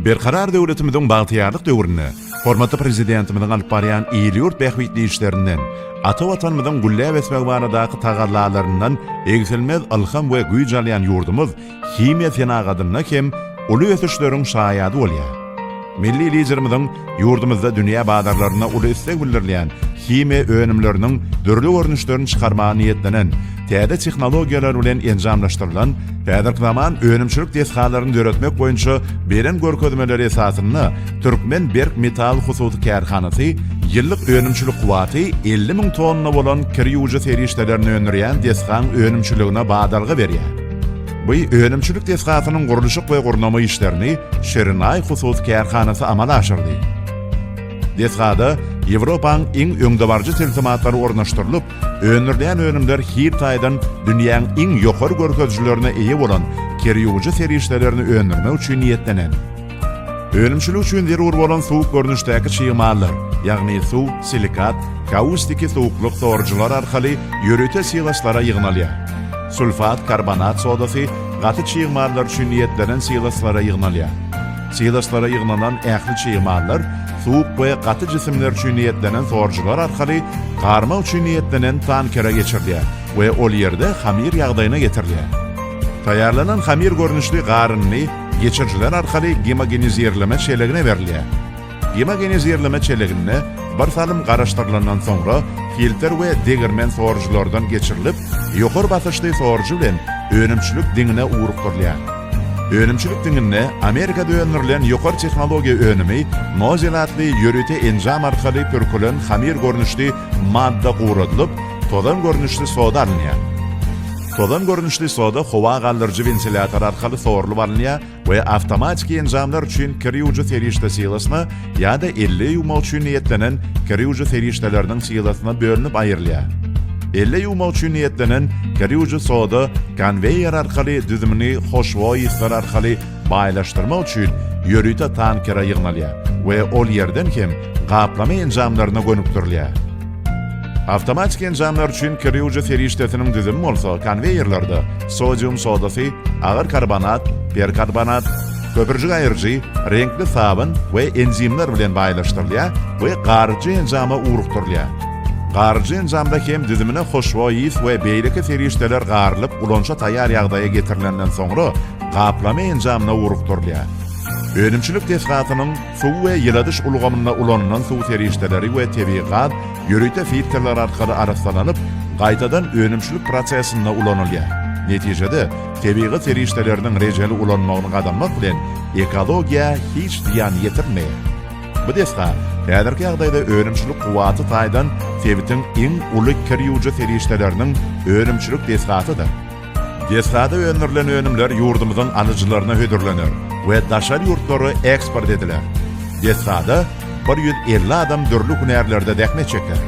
Berkarar döwletimiziň bagtyýarlyk döwründe hormatly Prezidentimiziň alyp barýan il-ýurt bähbitli işlerinden, ata Watanymyzyň gülläp ösmegi baradaky tagallalaryndan egsilmez ylham we güýç alýan ýurdumyz himiýa senagatynda hem uly ösüşleriň şaýady bolýar. Milli Liderimiziň ýurdumyzda dünýä bazarlarynda uly isleg bildirilýän himiýa önümleriniň dürli görnüşlerini çykarmaga niýetlenen täze tehnologiýalar bilen enjamlaşdyrylan häzirki zaman önümçilik desgalaryny döretmek boýunça beren görkezmeleri esasynda Türkmen Berk Metal hususy kärhanasy ýyllyk önümçilik kuwwaty 50 müň tonna bolan kir ýuwujy serişdelerini öndürýän desgaň önümçiligine badalga berýär. Bu önümçilik desgasynyň gurluşyk we gurnama işlerini Şirinaý hususy kärhanasy amala aşyrdy. Desgada Ýewropaň iň öňdebaryjy tilsimatlary ornaşdyrylyp, öndürilýän önümler hil taýdan dünýäň iň ýokary görkezijilerine eýe bolan kir ýuwujy serişdelerini öndürmek üçin niýetlenen. Önümçilik üçin zerur bolan suwuk görnüşdäki çig mallar, ýagny suw, silikat, kaustiki suwuklyk sorujylar arkaly ýörite siloslara ýygnalýar. Sulfat, karbonat sodasy gaty çig mallar üçin niýetlenen siloslara ýygnalýar. Siloslara ýygnalan ähli çig mallar suwuk we gaty jisimler üçin niýetlenen sorujylar arkaly garmak üçin niýetlenen tankere geçirilýär we ol ýerde hamyr ýagdaýyna getirilýär. Taýýarlanan hamyr görnüşli garyndy geçirijiler arkaly gemogenizirleme çelegine berilýär. Gemogenizirleme çeleginde bir salym garaşdyrylandan soňra filtr we degirmen sorujylardan geçirilip, ýokary basyşly sorujy bilen önümçilik diňine ugrukdyrylýar. Önümçilik diňinde Amerikada öndürilen ýokary tehnologiýa önümi nozel atly ýörite enjam arkaly pürkülen hamyr görnüşli madda guradylyp, tozan görnüşli soda alynýar. Tozan görnüşli soda howa galdyryjy wentilýator arkaly sorulyp alynýar we awtomatiki enjamlar üçin kir ýuwujy serişde silosyna ýa-da elle ýuwmak üçin niýetlenen kir ýuwujy serişdeleriniň silosyna bölünip aýrylýar. Elle ýuwmak üçin niýetlenen kir ýuwujy soda konweýer arkaly düzümini hoşboý yslar arkaly baýlaşdyrmak üçin ýörite tankere ýygnalýar we ol ýerden hem gaplama enjamlaryna gönükdirilýär. Awtomatik enjamlar üçin kir ýuwujy serişdesiniň düzümi bolsa konweýerlerde sodium sodasy, agyr karbonat, perkarbonat, köpürjik aýyryjy, reňkli sabyn we enzimler bilen baýlaşdyrylýar we garyjy enjama ugrukdyrylýar. Garyjy enjamda hem düzümine hoşboý ys we beýleki serişdeler garylyp ulanyşa taýýar ýagdaýa getirilenden soňra gaplama enjamyna ugrukdyrylýar. Önümçilik desgasynyň Suw we ýyladyş ulgamynda ulanylan suw serişdeleri we tebigy gaz ýörite filtrler arkaly arassalanyp, gaýtadan önümçilik prosesinde ulanylýar. Netijede, tebigy serişdeleriniň rejeli ulanmagyny gazanmak bilen, ekologiýa hiç zyýan ýetirmeýär. Bu desga häzirki ýagdaýda önümçilik kuwwaty taýdan sebitiň iň uly kir ýuwujy serişdeleriniň önümçilik desgasydyr. Desgada öndürilen önümler ýurdumyzyň alyjylaryna hödürlener we daşary ýurtlara eksport ediler. Desgada 150 adam dürli hünärlerde zähmet çeker.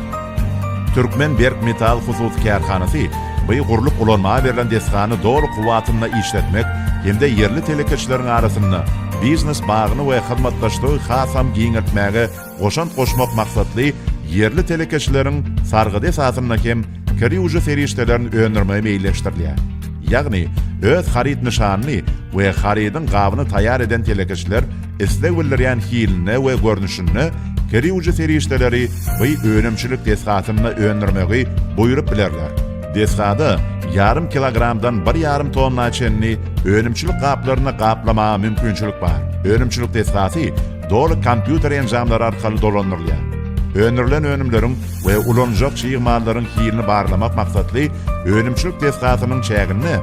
Türkmen Berk Metal hususy kärhanasy bu gurlup ulanmaga berlen desgany doly kuwwatynda işletmek hem-de ýerli telekeçileriň arasynda biznes bagyny we hyzmatdaşlygy hasam giňeltmäge goşant goşmak maksatly ýerli telekeçileriň sargydy esasynda hem kir ýuwujy serişdelerini öndürmegi meýilleşdirilýär. Ýagny, öz haryt nyşanyny we harydyň gabyny taýýar eden telekeçiler isleg bildirýän hilinde we görnüşinde kir ýuwujy serişdeleri by önümçilik desgasynda öndürmegi buýrup bilerler. Desgada ýarym kilogramdan bir ýarym tonna çenli önümçilik gaplaryny gaplamaga mümkinçilik bar. Önümçilik desgasy doly kompýuter enjamlary arkaly dolandyrylýar. Öndürilen önümleriň we ulanyljak çig mallaryň hilini barlamak maksatly önümçilik desgasynyň çäginde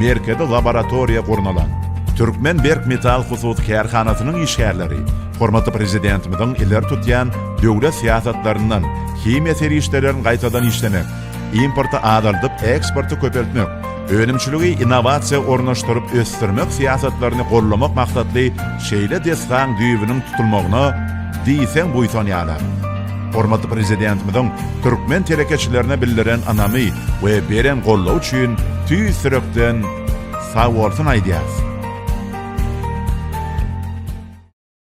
merkezi laboratoriýa gurnalan. Türkmen Berk Metal hususy kärhanasynyň işgärleri hormatly Prezidentimiziň ileri tutýan döwlet syýasatlaryndan himiýa serişdelerini gaýtadan işlemek, importy azaldyp, eksporty köpeltmek, önümçiligi innowasiýa ornaşdyryp ösdürmek syýasatlaryny goldamak maksatly şeýle desgaň düýbüniň tutulmagyna diýseň buýsanýarlar. Hormatly Prezidentimiziň türkmen telekeçilerine bildiren ynamy we beren goldawy üçin tüýs ýürekden sagbolsun aýdýarys.